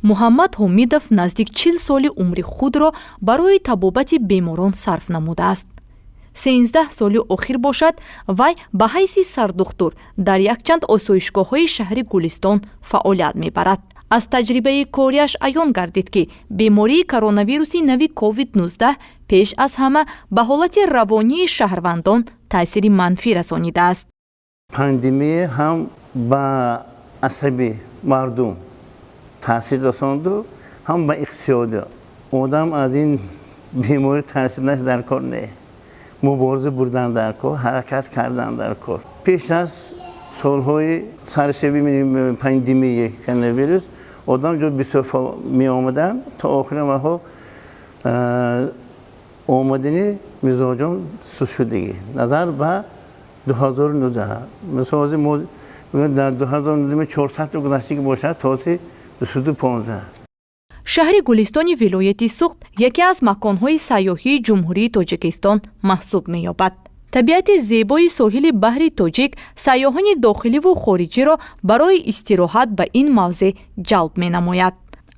Муҳаммад Ҳомидов наздик 40 соли умри худро барои табобати беморон сарф намудааст. 13 соли охир бошад, вай ба ҳайси сардухтур дар якчанд осоишгоҳҳои шаҳри Гулистон фаъолият мебарад. Аз таҷрибаи кориаш аён гардид, ки бемории коронавируси нави COVID-19 пеш аз ҳама ба ҳолати равонии шаҳрвандон таъсири манфӣ расонидааст. Пандемия ҳам ба асаби мардум таъсир расонду, ҳам ба иқтисодӣ. Одам аз ин беморӣ тарсиданаш дар кор не, мубориза бурдан дар кор, ҳаракат кардан дар кор. Пеш аз солҳои саршавии пандемияи коронавирус одам ҷо бисёр меомаданд, то охири ваҳо омадани мизоҷон суст шудагӣ назар ба 2019. Мисол, ҳозир мо дар 2019 400 гузаштагӣ бошад, то 215. Шаҳри Гулистони вилояти Суғд яке аз маконҳои сайёҳии Ҷумҳурии Тоҷикистон маҳсуб меёбад. Табиати зебои соҳили баҳри Тоҷик сайёҳони дохиливу хориҷиро барои истироҳат ба ин мавзеъ ҷалб менамояд.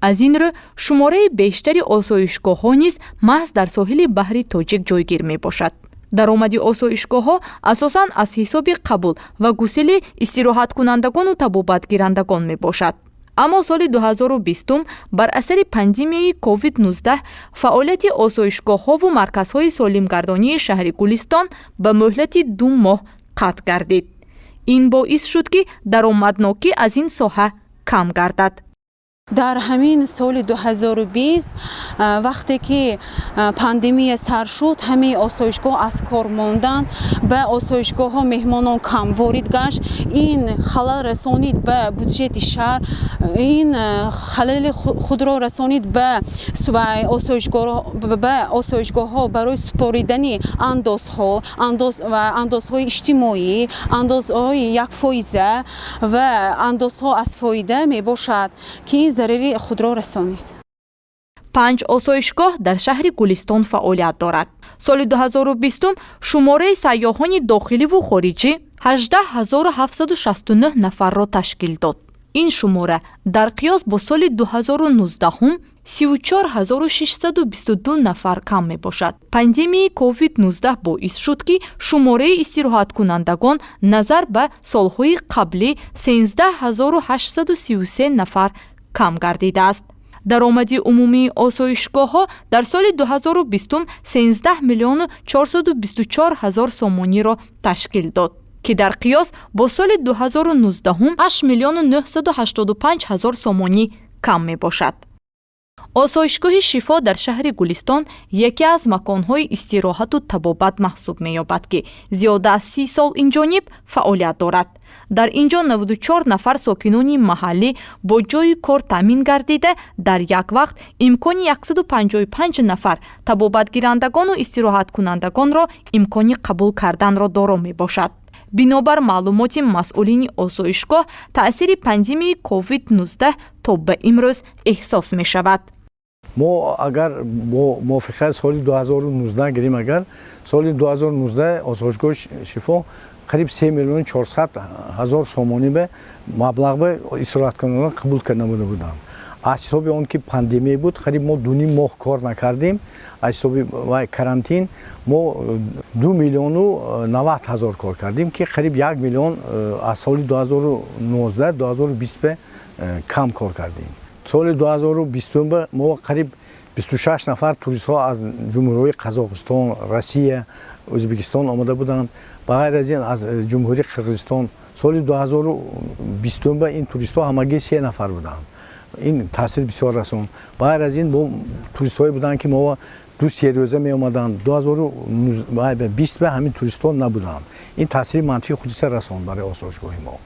Аз ин рӯ, шумораи бештари осоишгоҳҳо низ маҳз дар соҳили баҳри Тоҷик ҷойгир мебошад. Даромади осоишгоҳҳо асосан аз ҳисоби қабул ва гусели истироҳаткунандагону табобатгирандагон мебошад. Аммо соли 2020 бар асари пандемияи COVID-19 фаъолияти осоишгоҳҳову марказҳои солимгардонии шаҳри Гулистон ба муҳлати 2 моҳ қатъ гардид. Ин боис шуд, ки даромаднокӣ аз ин соҳа кам гардад. Дар ҳамин соли 2020, вақте ки пандемия сар шуд, ҳамаи осоишгоҳ аз кор монданд, ба осоишгоҳҳо меҳмонон кам ворид гашт. Ин халал расонид ба бюджети шаҳр, ин халали худро расонид ба осоишгоҳҳо барои супоридани андозҳо, андоз ва андозҳои иҷтимоӣ, андозҳои якфоиза ва андозҳо аз фоида мебошад, ки ин зарари худро расонид. Панҷ осоишгоҳ дар шаҳри Гулистон фаъолият дорад. Соли 2020 шумораи сайёҳони дохиливу хориҷӣ 18 769 нафарро ташкил дод. Ин шумора дар қиёс бо соли 2019 34 622 нафар кам мебошад. Пандемияи COVID-19 боис шуд, ки шумораи истироҳаткунандагон назар ба солҳои қаблӣ 13 833 нафар кам гардидааст. Даромади умумии осоишгоҳҳо дар соли 2020 13 миллиону 424 ҳазор сомониро ташкил дод, ки дар қиёс бо соли 2019 8 миллиону 985 ҳазор сомонӣ кам мебошад. Осоишгоҳи «Шифо» дар шаҳри Гулистон яке аз маконҳои истироҳату табобат маҳсуб меёбад, ки зиёда аз 30 сол инҷониб фаъолият дорад. Дар ин ҷо 94 нафар сокинони маҳаллӣ бо ҷойи кор таъмин гардида, дар як вақт имкони 155 нафар табобатгирандагону истироҳаткунандагонро имкони қабул карданро доро мебошад. Бинобар маълумоти масъулини осоишгоҳ, таъсири пандемияи COVID-19 то ба имрӯз эҳсос мешавад. Мо агар бо мувофиқаи соли 2019 гирем, агар соли 2019 осоишгоҳи «Шифо» қариб 3 миллиону 400 ҳазор сомонӣ ба маблағ ба истироҳаткунандагон қабул карда намуда буданд. Аз ҳисоби он ки пандемия буд, қариб мо 2,5 моҳ кор накардем, аз ҳисоби вай карантин мо 2 миллиону 90 ҳазор кор кардем, ки қариб 1 миллион аз соли 2019 2020 кам кор кардем. Соли 2020 мо қариб 26 нафар туристҳо аз ҷумҳуриҳои Қазоқистон, Россия, Ӯзбекистон омада буданд, ба ғайр аз ин аз ҷумҳурии Қирғизистон. Соли 2020 ин туристҳо ҳамагӣ се нафар буданд. Ин таъсир бисёр расонд. Ба ғайр аз ин, бо туристҳое буданд, ки мо 2-3 рӯза меомаданд. 2020 ба ҳамин туристҳо набуданд. Ин таъсири манфии худиша расонд барои осоишгоҳи мо.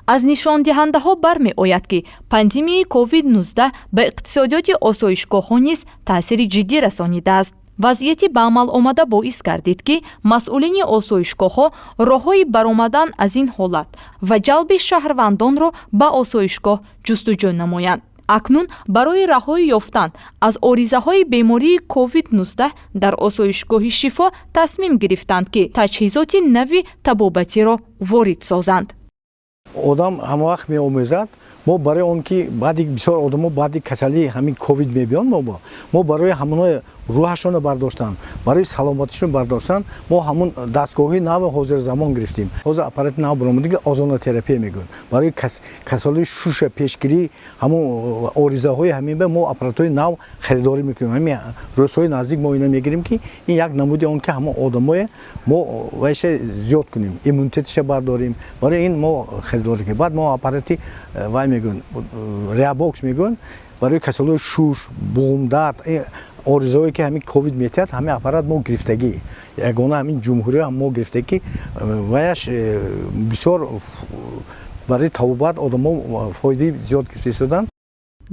Аз нишондиҳандаҳо бармеояд, ки пандемияи COVID-19 ба иқтисодиёти осоишгоҳҳо низ таъсири ҷиддӣ расонидааст. Вазъияти ба амал омада боис гардид, ки масъулини осоишгоҳҳо роҳҳои баромадан аз ин ҳолат ва ҷалби шаҳрвандонро ба осоишгоҳ ҷустуҷӯ намоянд. Акнун барои раҳоӣ ёфтан аз оризаҳои бемории COVID-19 дар осоишгоҳи «Шифо» тасмим гирифтанд, ки таҷҳизоти нави табобатиро ворид созанд. Одам ҳама вақт меомӯзад. Мо барои он ки баъди бисёр одамо баъди касалии ҳамин ковид мебиён, мо барои ҳамоно рӯҳашонро бардоштан, барои саломатишон бардоштан, мо ҳамун дастгоҳҳои нави ҳозирзамон гирифтем. Ҳозир аппарати нав баромадиги, озонотерапия мегӯянд, барои касалии шуша пешгирӣ, ҳамун оризаҳои ҳамин ба мо аппаратҳои нав харидорӣ мекунем. Ҳамин рӯзҳои наздик мо ина мегирем, ки ин як намуди он ки ҳамон одамое мо вайша зиёд кунем, иммунитетиша бардорем. Барои ин мо харидорӣ кунем. Баъд мо аппарати вай мегӯянд, реабокс мегӯянд, барои касалиҳои шуш, буғумдард, оризаҳое ки ҳамин ковид метиҳад, ҳамин аппарат мо гирифтагӣ, ягона ҳамин ҷумҳурӣ мо гирифтагӣ, ки ваяш бисёр барои табобат одамо фоидаи зиёд гирифта истоданд.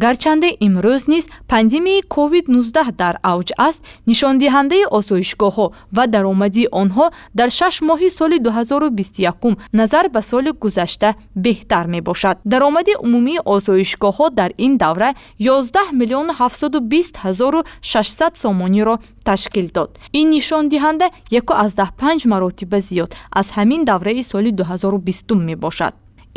Гарчанде имрӯз низ пандемияи COVID-19 дар авҷ аст, нишондиҳандаи осоишгоҳҳо ва даромади онҳо дар 6 моҳи соли 2021 назар ба соли гузашта беҳтар мебошад. Даромади умумии осоишгоҳҳо дар ин давра 11 миллиону 720 ҳазору 600 сомониро ташкил дод. Ин нишондиҳанда 1,5 маротиба зиёд аз ҳамин давраи соли 2020 мебошад.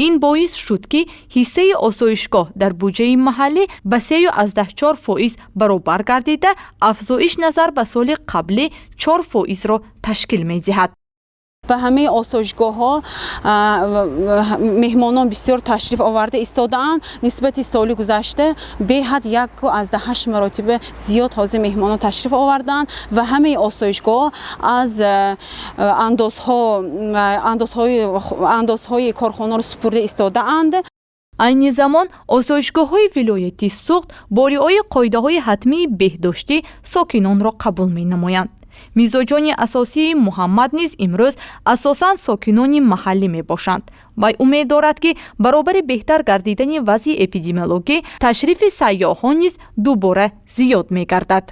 Ин боис шуд, ки ҳиссаи осоишгоҳ дар буҷаи маҳаллӣ ба 3,4% баробар гардида, афзоиш назар ба соли қаблӣ 4%-ро ташкил медиҳад. Ба ҳамаи осоишгоҳҳо меҳмонон бисёр ташриф оварда истодаанд. Нисбати соли гузашта беҳад 1,8 маротиба зиёд ҳозир меҳмонон ташриф овардаанд ва ҳамаи осоишгоҳ аз андозҳои корхонаро супурда истодаанд. Айни замон осоишгоҳҳои вилояти Суғд бо риояи қоидаҳои ҳатмии беҳдоштӣ сокинонро қабул менамоянд. Мизоҷони асосии Муҳаммад низ имрӯз асосан сокинони маҳаллӣ мебошанд. Вай умед дорад, ки баробари беҳтар гардидани вазъи эпидемиологӣ ташрифи сайёҳон низ дубора зиёд мегардад.